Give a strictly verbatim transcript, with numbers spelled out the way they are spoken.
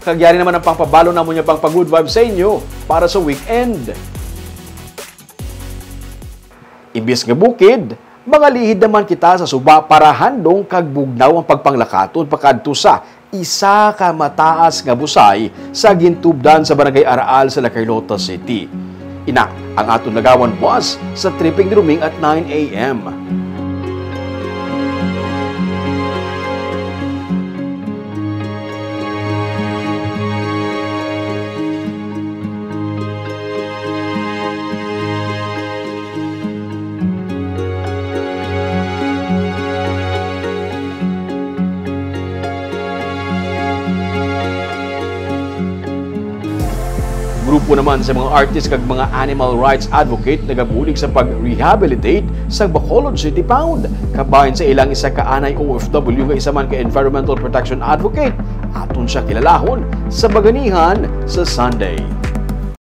Kag yari naman ang pangpabalo namon nga pang pa-good vibes sa inyo para sa weekend. Imbis nga bukid, mangalihid naman kita sa suba para handom kag bugnaw ang pagpanglakaton pakadto sa isa ka mataas nga busay sa gintubdan sa Barangay Araal sa La Carlota City. Ina, ang aton lagawan buas sa tripping ni Ruming at nine a.m. Grupo naman sa mga artist kag mga animal rights advocate nagabulig sa pag-rehabilitate sa Bacolod City Pound. Kabahin sa ilang isa ka anay O F W nga isa man ka environmental protection advocate, aton siya kilalahon sa Baganihan sa Sunday.